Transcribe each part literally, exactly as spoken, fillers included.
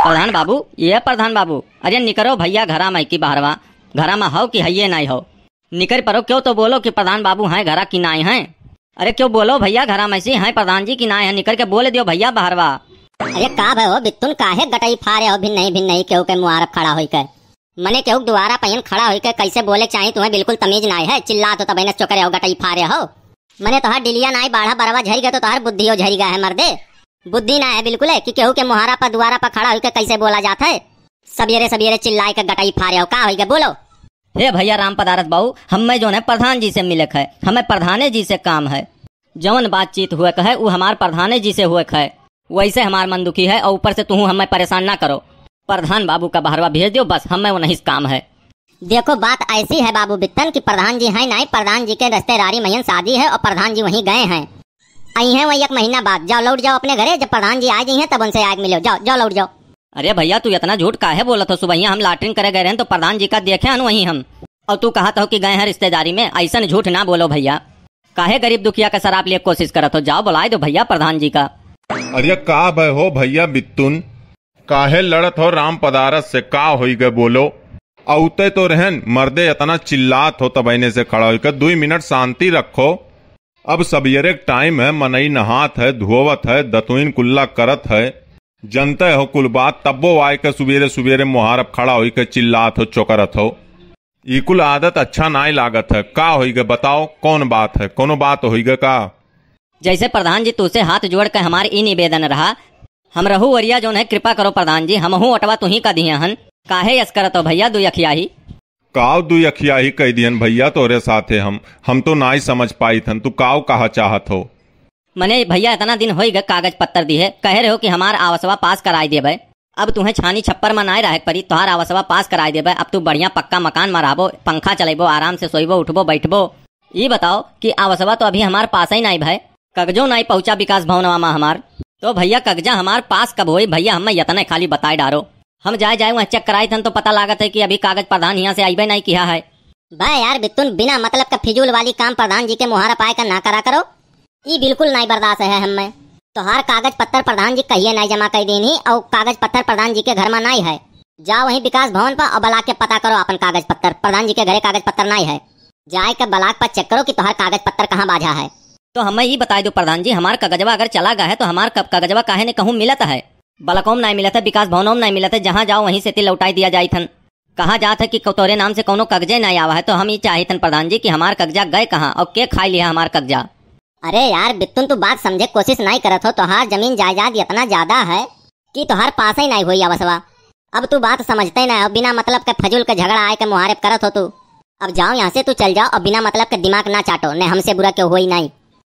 प्रधान बाबू, ये प्रधान बाबू, अरे निकरो भइया घरा मइँ कि बहरवा, घरा मइँ हौ कि हइये नाहीं हौ? निकर परो, क्यों तो बोलो कि प्रधान बाबू हैं घरा कि नाहीं हैं? अरे क्यों बोलो भइया घरा मइँ से हैं प्रधान जी कि नाहीं हैं, निकर के बोल दियो भइया बहरवा। अरे का भय हो बित्तुन, काहे गटई फारे हो भिन्नही भिन्नही केहू के मुहारप खड़ा होइके? मने केहू के दुआरा पहियन खड़ा होइके कैसे बोले चाही तुम्हें बिल्कुल तमीज नाहीं है, चिल्लात हो तबहिने से चोकरे हो गटई फारे हो। मने तोहार डिलिया नाहीं बाढ़ा बरवा झरि गए तो तोहार बुद्धियो झरि गए है मर्दे। बुद्धि नाहीं है बिल्कुल है कि केहू के मुहारा पर दुआरा पर खड़ा होइके कैसे बोला जात है? सबेरे सबेरे चिल्लाइके गटई फारे हो, का होइके बोलो? हे भइया राम पदारथ बाबू, हम्मे जौन है प्रधान जी से मिलेक है, हम्मे प्रधाने जी से काम है। जौन बातचीत हुएक है उ हमार प्रधाने जी से हुएक है। वइसे हमार मन दुखी है अउर ऊपर से तुहूँ हम्मे परेसान न करो। प्रधान बाबू का बहरवा भेज दियो, बस हम्मे उन्हीं से काम है। देखो बात ऐसी है बाबू बित्तन कि प्रधान जी हैं नाहीं, प्रधान जी के रिस्तेदारी मइँ शादी है अउर प्रधान जी वहीं गए हैं। अइहैं वहीं एक महीना बाद, जाओ लौट जाओ अपने घरे, जब प्रधान जी आइ जइहैं तब उनसे आइके मिलो, जाओ जाओ लौट जाओ। अरे भइया तू एतना झूठ काहे बोलत हो? सुबहिया हम लाटरिन करे गए रहेन तो प्रधान जी का देखे हन वहीं हम, अउर तू कहत हो कि गए हैं रिस्तेदारी मइँ, अइसन झूठ न बोलो भइया। काहे गरीब दुखिया का सराप लिएक कोसिस करत हो? जाओ बोलाइ दो भइया प्रधान जी का। अरे का भय हो भइया बित्तुन, काहे लड़त हो राम पदारथ से, का होइगे बोलो? अउते तो रहेन मर्दे, एतना चिल्लात हो तबहिने से खड़ा होइके, दुइ मिनट सान्ति रखो। अब सबेरे क टाइम है, मनई नहात है, धोवत है, दतुइन कुल्ला करत है, जनते हो कुल बात, तब्बो आइके सुबेरे सुबेरे मुहारप खड़ा होइके चिल्लात हो, चोकरत हो। ई कुल आदत अच्छा नाहीं लागत है। का होइगे बताओ, कौन बात है, कौनो बात होइगे का? जइसे प्रधान जी तुहसे हाथ जोड़िके हमार ई निवेदन रहा, हमरहू ओरिया जौन है कृपा करो प्रधान जी, हमहू ओटवा तुहीं का दिहे हन, काहे यस करत हो भइया दुइ अखियाही? काव दुइ अखियाही कहि दिहन भइया तोरे साथे हम, हम तो नाहीं समझ पाइत हन तू काव कहा चाहत हो। मने भइया एतना दिन होइगे कागज पत्तर दिहे, कहे रहो कि हमार आवसवा पास कराइ देबे। अब तुहें छानी छप्पर मा नाहीं रहेक परी, तोहार आवसवा पास कराइ देबे। अब तू बढ़िया पक्का मकान मा रहबो, पंखा चलइबो, आराम से सोइबो, उठबो, बइठबो। ई बताओ कि आवसवा तो अभी हमार पासइ नाहीं भए, कगजो नाहीं पहुँचा विकास भवनवा मा हमार। तो भइया कगजा हमार पास कब होई भइया, हम्मे यतने खाली बताइ डारो। हम जाए जाए वहाँ चेक कराइत हन तो पता लागत है कि अभी कागज प्रधान हियाँ से अइबे नाहीं किहा है। बे यार बित्तुन, बिना मतलब का फिजूल वाली काम प्रधान जी के मुहारा पाए का ना करा करो। ई बिल्कुल नाहीं बर्दाश्त है हम्मे। तोहार कागज पत्तर प्रधान जी कहिए नाहीं जमा कइ दीन ही, अउर कागज पत्तर प्रधान जी के घर मा नाहीं है। जाओ वहीं विकास भवन पर अउर बलाक के पता करो आपन कागज पत्तर, प्रधान जी के घरे कागज पत्तर नाहीं है। जाइके बलाक पर चेक करो कि तोहार कागज पत्तर कहाँ बाझा है। तो हम्मे ई बताइ दो प्रधान जी, हमार कगजवा अगर चला गा है तो हमार क-, कगजवा काहे ने कहूँ मिलत है? बलकौ मा नाहीं मिलत है, विकास भवनौ मा नाहीं मिलत है, जहाँ जाओ वहीं से ती लौटाइ दिया जाइत हन। कहा जात है कि क-, तोरे नाम से कौनो कगजे नाहीं आवा है, तो हम ई चाहित हन प्रधान जी कि हमार कगजा गए कहाँ अउर के खाइ लिहा हमार कगजा? अरे यार बित्तुन, तू बात समझे क कोसिस नाहीं करत हो। तोहार जमीन जायदाद यतना ज्यादा है कि तोहार पासइ नाहीं होई अवसवा। अब तू बात समझते नाहीं हो, बिना मतलब के फजूल के झगड़ा आइके मुहारे पे करत हो तू। अब जाओ यहाँ से, तू चल जाओ अउर बिना मतलब के दिमाग ना चाटो, ने हमसे बुरा केहू होई नाहीं।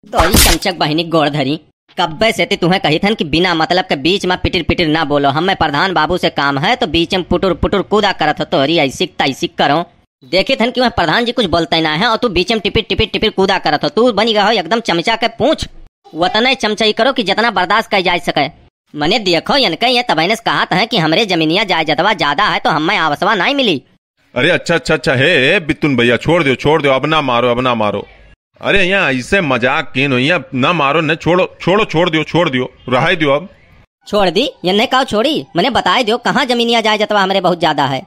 तोरी चमचक बहिनी गोड़ धरी। कब्बे से ती तुहें कहित हन कि बिना मतलब के बीच मा पिटिर पिटिर ना बोलो। हम्मे प्रधान बाबू से काम है तो बीच मा पुटुर पुटुर कूदा करत हो, तोरी अइसिक तइसिक करो। देखित हन कि वह प्रधान जी कुछ बोलते ना है अउर तू बीच मा टिपिर टिपिर टिपिर कूदा करत हो। तू बनि गए हो एकदम चमचा के पूँछ। वतने चमचाई करो कि जतना बर्दाश्त कइ जाइ सके। मने देखो इनके ये तबहिने से कहत हैं कि हमरे जमीनिया जायजदवा ज्यादा है तो हम्मे आवसवा नाहीं मिली। अरे अच्छा, अच्छा, अच्छा, हे, हे, बितुन भइया, छोड़ दियो, छोड़ दियो, अब ना मारो, अब ना मारो। अरे, यहाँ अइसे मजाक कीन हो, यहाँ ना मारो, न, छोड़ो, छोड़ो, छोड़ दियो, छोड़ दियो, रहाई दियो अब। छोड़ दी? यन्ने काव छोड़ी? मने बताए दियो, कहाँ जमीनिया जायजदवा हमरे बहुत ज्यादा है।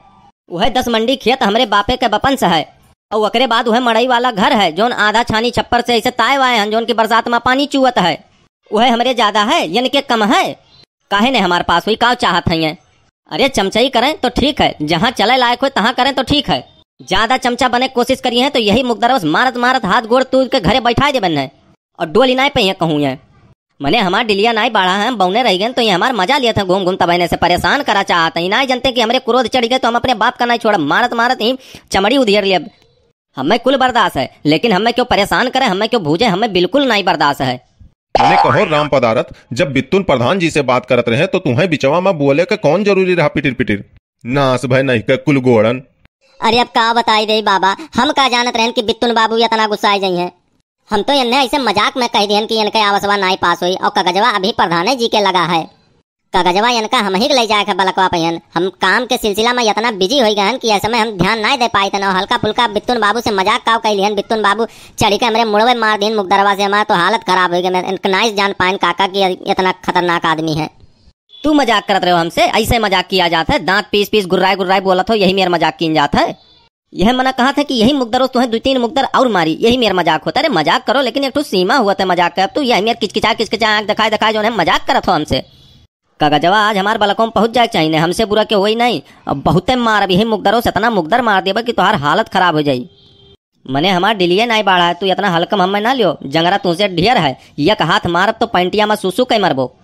उहे दस मंडी खेत हमरे बापे के बपन से है, अउर ओकरे बाद उहे मड़ई वाला घर है, जौन आधा छानी छप्पर से अइसे ताए वाए हन, जौन की बरसात मा पानी चुअत है। उहे हमरे ज्यादा है, यनके कम है? काहे ने हमार पास हुई, काव चाहत हइये? अरे चमचई करें तो ठीक है, जहाँ चले लायक होय तहाँ करें तो ठीक है। ज्यादा चमचा बने के कोसिस करिहैं तो यही मुकदरवा से मारत मारत हाथ गोड़ तूर के घरे बैठाय देबन है अउर डोली नाय पइहैं कहूँ ये। मने हमार डिलिया नाय बाढ़ा है, बौने रहि गएन तो ये हमार मजा लियत हैं घूम घूम, तबहिने से परेसान करा चाहत हैं। नाय जनते कि हमरे क्रोध चढ़ि गए तो हम अपने बाप का नाय छोड़ब, मारत मारत ही चमड़ी उधियर लेब। हमें कुल बर्दाश्त है, लेकिन हमें क्यों परेसान करे, हमें क्यों भूजे, हमें बिल्कुल नाई बर्दाश्त है। मने कहो राम पदारथ, जब बित्तुन प्रधान जी से बात करत रहे तो तुहैं बिचवा मा बोले के कौन जरूरी रहा पिटिर पिटिर? नास भय नहीं के कुल गोड़न। अरे अब का बताई देई बाबा, हम का जानत रहेन कि बित्तुन बाबू यतना गुस्साय जइहैं। हम तो यन्ने अइसे मजाक मा कहि दिहन कि यनके आवसवा नाई पास होई अउर कगजवा अभी प्रधाने जी के लगा है। कगजवा यनका हमही के लइ जाए के बलकवा पइहन। हम काम के सिलसिला मा यतना बिजी होइ गए हन कि ए समय हम ध्यान नाय दे पाइत हन अउर हल्का फुल्का बित्तुन बाबू से मजाक काव कइ लिहन। बित्तुन बाबू चढ़ि के हमरे मुड़वे मार दीन मुकदरवा से, हमार तो हालत खराब होइ गए। मैं इनका नाय जान पाइन काका कि यतना खतरनाक आदमी है। तू मजाक करत रहो हमसे? ऐसे मजाक किया जात है? दांत पीस पीस गुर्राए गुर्राए बोलत हो, यही मेर मजाक कीन जात है। यह मना कहा था कि यही मुगदरो तुहें दुइ तीन मुगदर और मारी, यही मेर मजाक होता। अरे मजाक करो, लेकिन एक ठो सीमा हुआ था मजाक के। अब तू यही मेर किचकिचा किचकिचा आँख दिखाए दिखाए जो है मजाक करत हो हमसे। कागजवा आज हमार बलकों पहुँच जाए के चाहिए, हमसे बुरा के होई नहीं। अब बहुते मारब, यही मुगदरो से इतना मुगदर मार देबा कि तोहार हालत खराब हो जाई। मने हमार डिलिये नाई बाढ़ा है, तू इतना हल्कम हमें ना लियो, जंगरा तुमसे ढेर है। एक हाथ मारब तो पैंटिया में सूसू के मरबो।